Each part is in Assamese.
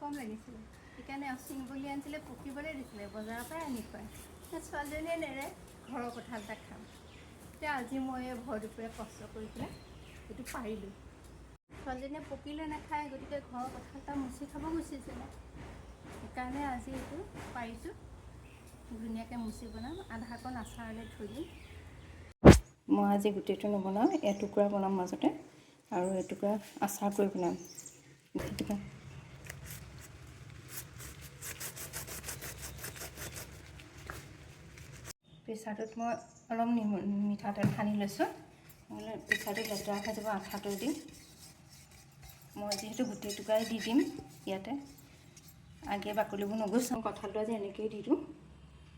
কম লাগিছিলে, সেইকাৰণে অচিং বুলি আনিছিলে, পকিবলৈ দিছিলে, বজাৰৰ পৰাই আনি খুৱাই। ছোৱালীজনীয়ে নেৰে, ঘৰৰ কঁঠাল এটা খাম। এতিয়া আজি মই এই ভৰ দুপৰীয়া কষ্ট কৰি পেলাই এইটো পাৰিলোঁ। ছোৱালীজনীয়ে পকিলে নাখায়, গতিকে ঘৰৰ কঁঠাল এটা মুচি খাব গুচিছিলে, সেইকাৰণে আজি এইটো পাৰিছোঁ। ধুনীয়াকৈ মুচি বনাম, আধাকণ আচাৰলৈ থৈ দিম। মই আজি গোটেইটো নবনাওঁ, এটুকুৰা বনাম মাজতে আৰু এটুকুৰা আচাৰ কৰি বনাম। প্ৰেছাৰটোত মই অলপ মিঠাতেল সানি লৈছোঁ, নহ'লে প্ৰেছাৰটো লেতেৰা হৈ যাব। আঠাটো দিম মই, যিহেতু গোটেই টুকুৰাই দি দিম ইয়াতে, আগে বাকলিবোৰ নুগুচাওঁ। কঁঠালটো আজি এনেকৈয়ে দি দিওঁ,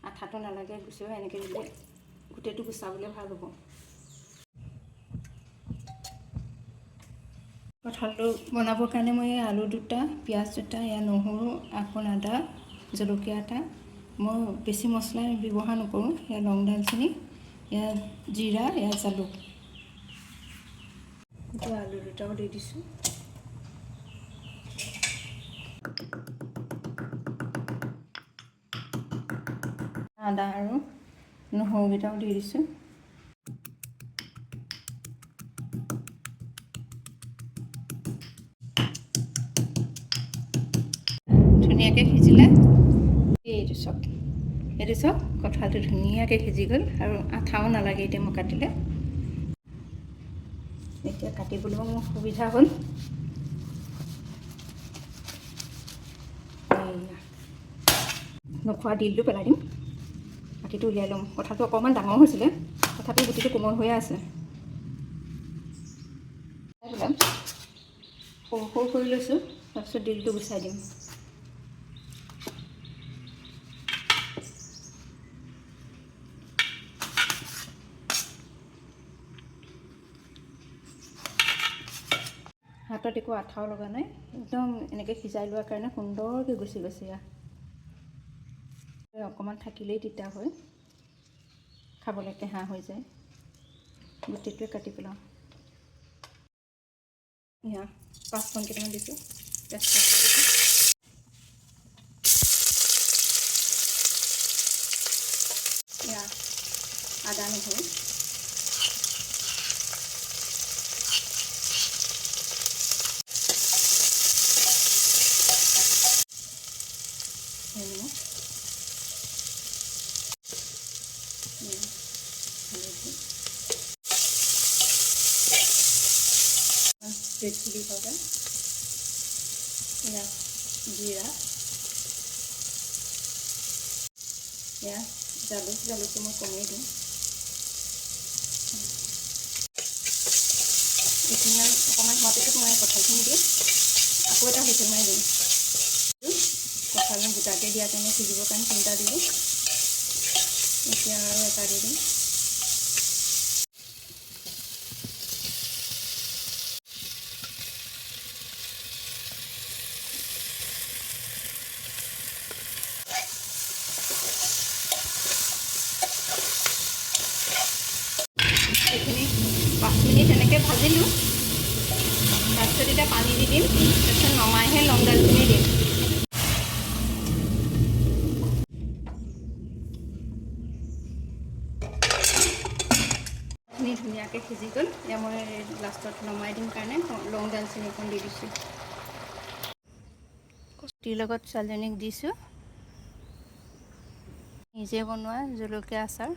আঠাটো নালাগে গুচিব, এনেকৈ দিলে গোটেইটো গুচাবলৈ ভাল হ'ব। কঁঠালটো বনাবৰ কাৰণে মই আলু 2টা, পিঁয়াজ 2টা, এয়া নহৰু, অকণ আদা, জলকীয়া এটা। মই বেছি মছলা ব্যৱহাৰ নকৰোঁ। এয়া লং দালচেনি, এয়া জিৰা, এয়া জালুক। এতিয়া আলু 2টাও দি দিছোঁ। আদা আৰু নহৰুকেইটাও দি দিছোঁ। ধুনীয়াকৈ সিজিলে। এইটো চাওক, এইটো চাওক, কঁঠালটো ধুনীয়াকৈ সিজি গ'ল আৰু আঠাও নালাগে। এতিয়া মই কাটিলে, এতিয়া কাটিবলৈও মোৰ সুবিধা হ'ল। এইয়া নোখোৱা দিলটো পেলাই দিম, বাকীটো উলিয়াই ল'ম। কঁঠালটো অকণমান ডাঙৰ হৈছিলে, তথাপিও গুটিটো কোমল হৈয়ে আছে। পেলাম, সৰু সৰু কৰি লৈছোঁ, তাৰপিছত দিলটো গুচাই দিম। হাতত একো আঠাও লগা নাই, একদম এনেকৈ সিজাই লোৱাৰ কাৰণে সুন্দৰকৈ গুচি গৈছে। এয়া অকণমান থাকিলেই তিতা হয়, খাবলৈ কেঁহা হৈ যায়। গোটেইটোৱে কাটি পেলাওঁ। এয়া পাঁচফোৰণ কেইটামান দিছোঁ, তেজপাত, এয়া আদা নহৰু, নিমখ, হালধি, ৰেড চিলি পাউডাৰ, এয়া জিৰা, এয়া জালুক। জালুকটো মই কমেই দিওঁ। এইখিনি আৰু অকণমান হোৱাৰ পিছত মই কঁঠালখিনি দিম, আকৌ এটা হুইচেল মাৰি দিম। কঁঠাল গোটাকৈ দিয়াৰ কাৰণে সিজিবৰ কাৰণে 3টা দিলোঁ, এতিয়া আৰু এটা দি দিম। এইখিনি 5 মিনিট এনেকৈ ভাজিলোঁ, তাৰপিছত এতিয়া পানী দি দিম, তাৰপিছত নমাইহে লং দালচেনি দিম। খিনি ধুনীয়াকৈ সিজি গ'ল। এতিয়া মই লাষ্টত নমাই দিম কাৰণে লং দালচেনি অকণ দি দিছোঁ। ৰুটিৰ লগত ছোৱালীজনীক দিছোঁ নিজে বনোৱা জলকীয়া আচাৰ।